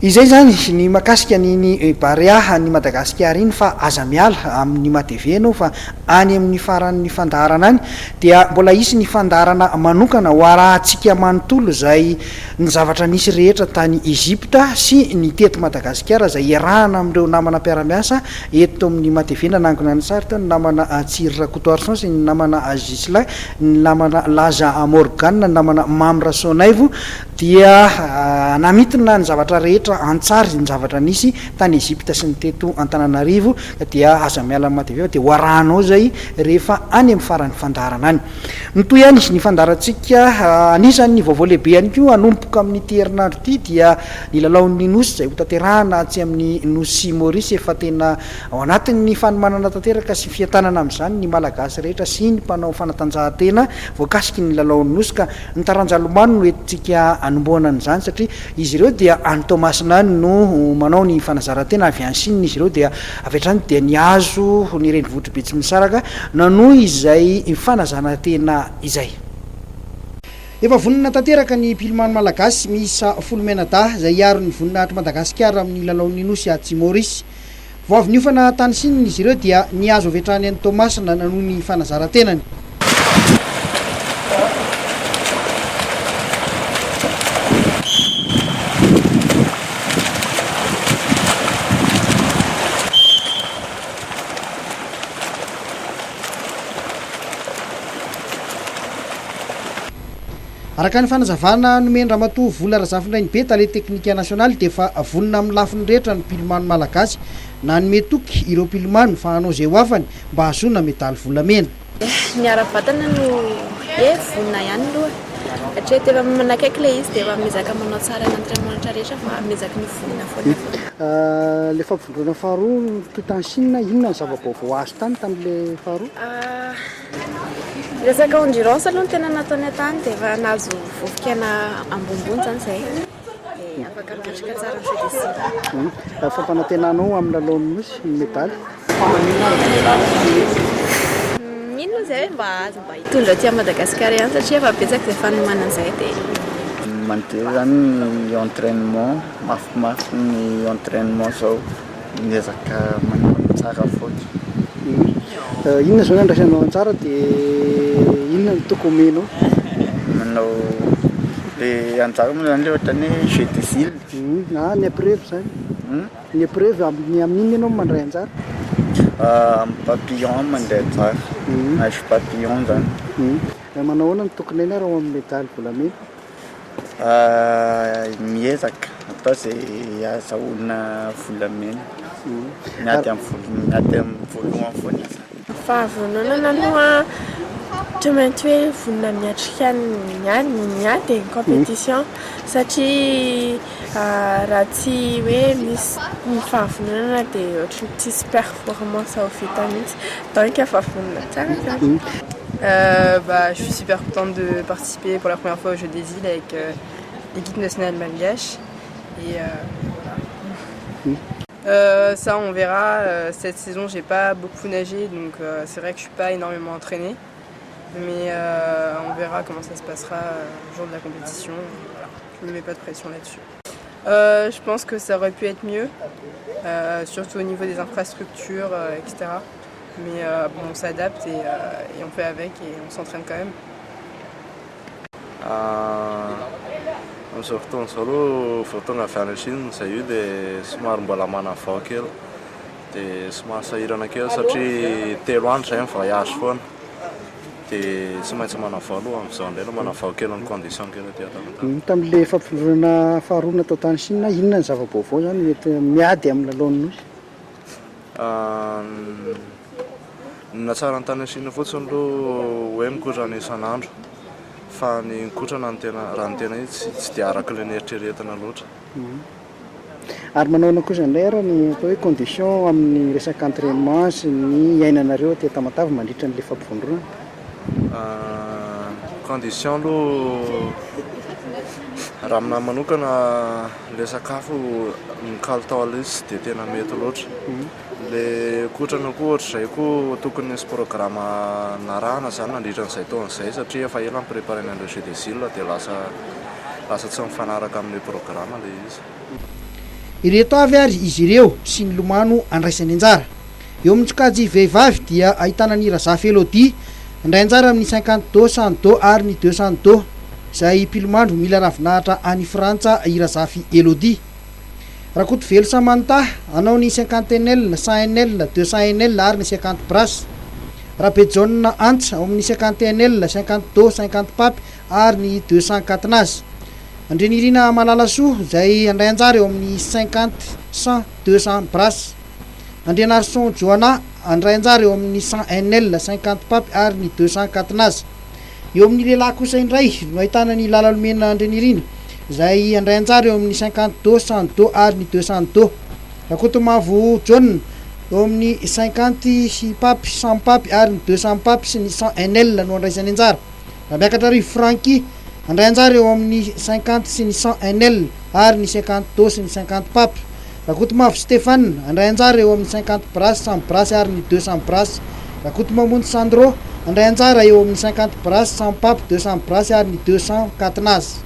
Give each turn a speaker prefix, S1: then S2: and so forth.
S1: Izay izany ny makasika an'iny Barea an'i Madagasikara iny fa aza miala amin'ny Matv ianao fa any amin'ny faran'ny fandaharana any dia mbola hisy ny fandaharana manokana ho arahantsika manontolo izay ny zavatra nisy rehetra tany Egypta sy ny teto Madagasikara izay iarahana amin'ireo namana mpiara-miasa eto amin'ny Matv nanangona ny sary teo ny namana Tsiry Rakotoarison sy ny namana Ghislain ny namana Laza Morgan ny namana Mamy Rasoanaivo dia namintina ny zavatra rehetra an-tsary ny zavatra nisy tany Egypta sy ny teto Antananarivo dia aza miala amin'ny Matv fa dia ho arahanao izay rehefa any amin'ny faran'ny fandaharana any. Mitohy ihany ny fandaharantsika, anisan'ny vaovao lehibe ihany koa hanomboka amin'ity herinandro ity dia ny lalaon'ny Nosy izay hotanterahana atsy amin'ny Nosy Maurice. Efa tena ao anatin'ny fanomanana tanteraka sy fientanana amin'izany ny Malagasy rehetra sy ny mpanao fanatanjahantena voakasiky ny lalaon'ny Nosy ka ny taranja lomano no entintsika hanombohana an'izany satria izy ireo dia any Toamasina any no manao ny fanazarantena, avy any Chine izy ireo dia avy hatrany dia nihazo ny renivohitr'i Betsimisaraka nanohy izay fanazarantena izay. Efa vonona tanteraka ny mpilomano malagasy miisa folo mianadahy izay hiaro ny voninahitr'i Madagasikara amin'ny lalaon'ny Nosy atsy Maurice. Vao avy niofana tany Chine izy ireo dia nihazo avy hatrany an'i Toamasina nanohy ny fanazaran-tenany. Araka ny fanazavana nomen-dRamatoa Vola Razafindrainibe, tale teknika nasionaly, dia efa vonona amin'ny lafiny rehetra ny mpilomano malagasy. Nanome toky ireo mpilomano fa hanao izay ho afany mba hahazoana medaly volamena.
S2: Ny ara-batana no hoe vonona ihany aloha. Hatreto efa manakaiky ilay izy dia efa miezaka manao tsara ny entraînement rehetra rehetra fa miezaka ny ho vonona foana.
S1: Ilay fampivondronana faharoa toy tany Chine, inona ny zava-baovao azo tany tamin'ilay faharoa?
S2: Resaka endurance aloha no tena nataonay tany dia efa nahazo vovokaina ambonimbony izany izahay dia afaka miatrika tsara ny jeux des îles.
S1: Fampanantenanao amin'ny lalaon'ny Nosy ny medaly?
S2: Mino moa izahay hoe mba hahazo mba hitondra aty Madagasikara ihany satria efa betsaka izay fanomanana izay dia.
S3: Mandeha izany ny entrainement, mafimafy ny entrainement izao. Miezaka manao ny tsara foana.
S1: Inona izao no andraisanao anjara dia inona no toky omenao?
S3: Manao le anjara moa zany le ohatran'ny hoe jeux des îles.
S1: Ah ny épreuve zany. Ny épreuve amin'ny amin'inona ianao no mandray anjara?
S3: Amin'ny papillon mandray anjara. Nage papillon zany.
S1: Manao ahoana ny tokinay ary ao amin'ny medaly volamena?
S3: Miezaka atao izay ahazahoana volamena. Miady amin'ny voalohany, miady amin'ny voalohany foana zany.
S4: Fahavononana aloha tsy maintsy hoe vonona miatrika ny ady ny ady e, ny compétition satria raha tsy hoe misy ny fahavononana dia ohatran'ny tsisy performance ho vita mihitsy donc efa vonona tsara zany.
S5: Bah je suis super contente de participer pour la première fois aux Jeux des îles avec l'équipe nationale malgache et voilà. Ça on verra, cette saison j'ai pas beaucoup nagé donc c'est vrai que je suis pas énormément entraînée mais on verra comment ça se passera le jour de la compétition, voilà, je me mets pas de pression là-dessus. Je pense que ça aurait pu être mieux, surtout au niveau des infrastructures etc. Mais bon on s'adapte et et on fait avec et on s'entraîne quand même.
S6: Amin'izao fotoana izao aloha vao tonga avy any Chine izahay io dia somary mbola manavao kely dia somary sahirana kely satria telo andro izay mi-voyage foana dia tsy maintsy manavao aloha amin'izao indray aloha manavao kely ny condition kely aty Tamatave.
S1: Tamin'ilay fampivondronana faharoa natao tany Chine, inona ny zava-baovao izany mety miady amin'ny lalaon'ny Nosy?
S6: Ny nahatsara ny tany Chine fotsiny aloha hoe mikotrana isan'andro fa ny mikotrana no tena raha ny tena izy tsy dia araka ilay neritreretina loatra.
S1: Ary manao ahoana kosa indray ary ny atao hoe condition amin'ny resaka entrainement sy ny iainanareo aty Tamatave mandritra an'ilay fampivondronana?
S6: Condition aloha raha aminahy manokana ilay sakafo ny kalitao ilay izy tsy dia tena mety loatra. Ilay kotrana koa ohatr'izay koa tokony nisy programme narahana izany nandritra an'izay taona izay satria efa ela ni-préparer-na an'ireo jeux des îles dia lasa lasa tsy mifanaraka amin'ilay programme ilay izy.
S1: Ireto avy ary izy ireo sy ny lomano andraisany anjara. Eo amin'ny sokajy vehivavy dia ahitana an'i Razafy Elodie, handray anjara amin'ny cinquante dos, cent dos ary ny 200 dos, izay mpilomano mila ravinahitra any Frantsa i Razafy Elodie. Rakotovelo Samantha, hanao ny cinquante NL, 100 NL, 200 NL ary ny cinquante brasse. Rabejaona Antsa, ao amin'ny cinquante NL, cinquante dos, cinquante papy ary ny 200 catenaze. Andrianirina Malalasoa, izay handray anjara eo amin'ny cinquante, 100, 200 brasse. Andrianarison Johanna, handray anjara eo amin'ny 100 NL, cinquante papy ary ny 200 catenaze. Eo amin'ny lehilahy kosa indray no ahitana ny Lalalomena Andrianirina, izay handray anjara eo amin'ny cinquante dos, cent dos ary ny 200 dos. Rakotomavo Jaona, eo amin'ny cinquante papy, 100 papy ary ny 200 papy sy ny 100 NL no andraisany anjara. Ramiakatrarivo Francky, handray anjara eo amin'ny cinquante sy ny 100 NL ary ny cinquante dos sy ny cinquante papy. Rakotomavo Stéphane, handray anjara eo amin'ny cinquante brasse, 100 brasse ary ny 200 brasse. Rakotomamonjy Sandro, handray anjara eo amin'ny cinquante brasse, 100 papy, 200 brasse ary ny 200 catenaze.